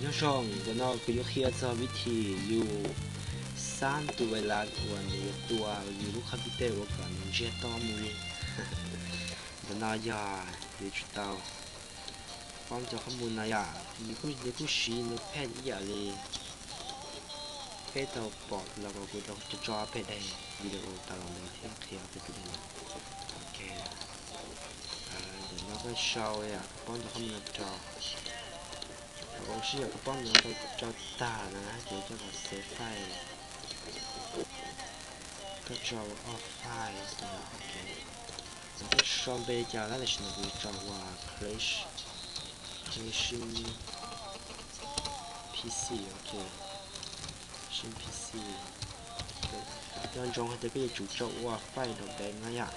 Nyob zoo, ntawm no kuv yuav qhia txog vib thim yus xab tus vais las uas nws yuav tua yus lub qhov pib tej uas kom nws ntsiag to mus li. Ntawm no yog yus tsum tau paub nco qhov mus no yom, nws kuj siv nws phem ib yam li peb tau pom los kuv tau tso pem daim video tas los ntawd thiab qhia peb tus daim no. Ok, ntawm no koj sau yom, koj paub nco qhov mus no rau, ua si yom, koj paub mus no rau tag no ces coj los save file, koj tso ua file, ok. Koj sau npe cas los tam sim no kuv tso ua Clash, Clash P C, ok, Clash P C. Nco ntsoov hais tias koj yuav tsum tso ua file rau pem no yom.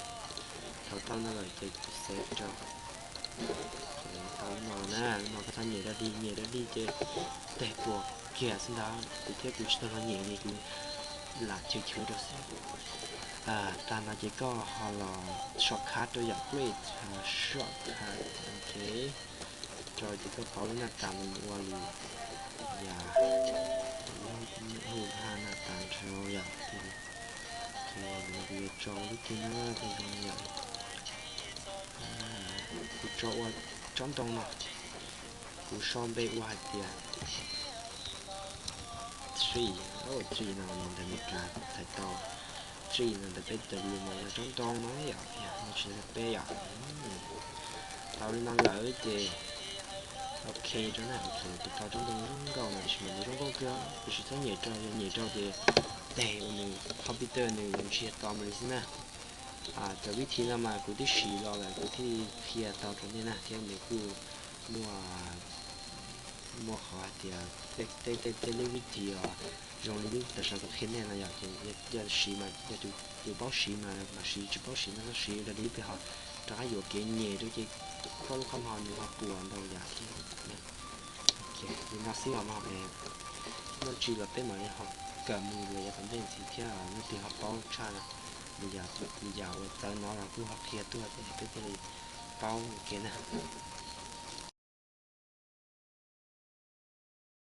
Thaum tau no lawm ces kuv save rau. Tau no na, no koj txhob nyem dog dig, nyem dog dig ces teg puas kiag xwb ntag. Kuv thiab kuv tsis tau los nyem li, kuv lam chwv chwv rau xwb. Tag no ces koj ho los shortcut rau yom, create shortcut, ok. Rau ces koj pauv lub naj tas no mus ua li yam, hu ha naj tas nrho yom. Ntawm no kuv yuav tso lub twg na, tej zoo yom. Kuv tso ua tsob ntoo no, kuv sau npe ua hais tias tree, tree no ntawm Meskas thaij tau, tree no ntawm peb W no yog tsob ntoo no yom, yog no tsis yog peb yom. Tau li no lawm ces ok rau na, ok, kuv tau tsob ntoo zoo nkauj no, tiam sis mas nws zoo nkauj kawg, tiam sis txhob nyem rau, yog nyem rau ces teg ua nws qhov pib tej nws ntsiag to mus li xwb na. Cov vib thim no mas kuv twb siv los lawm kuv thiaj li qhia tau rau nej na, thiab nws kuj muaj, muaj qhov hais tias tej, tej, tej lub vib thim os, zoo li lub tam sim no kuv qhia nej no yom, ces yog siv mas yog tus paub siv mas mam siv, tsis paub siv no txhob siv, yog li peb ho rov qab yuam kev nyem rau ces koj lub qhov muag nws ho puas ntau yam thiab. Li no xwb os mog, muaj ntsis los peb mam li ho kawm mus lawm yav tom ntej ntxiv thiab, leej twg ho paub tshaj lwm yam uas txawv no los kuj ho qhia tuaj es peb thiaj li paub ua ke na.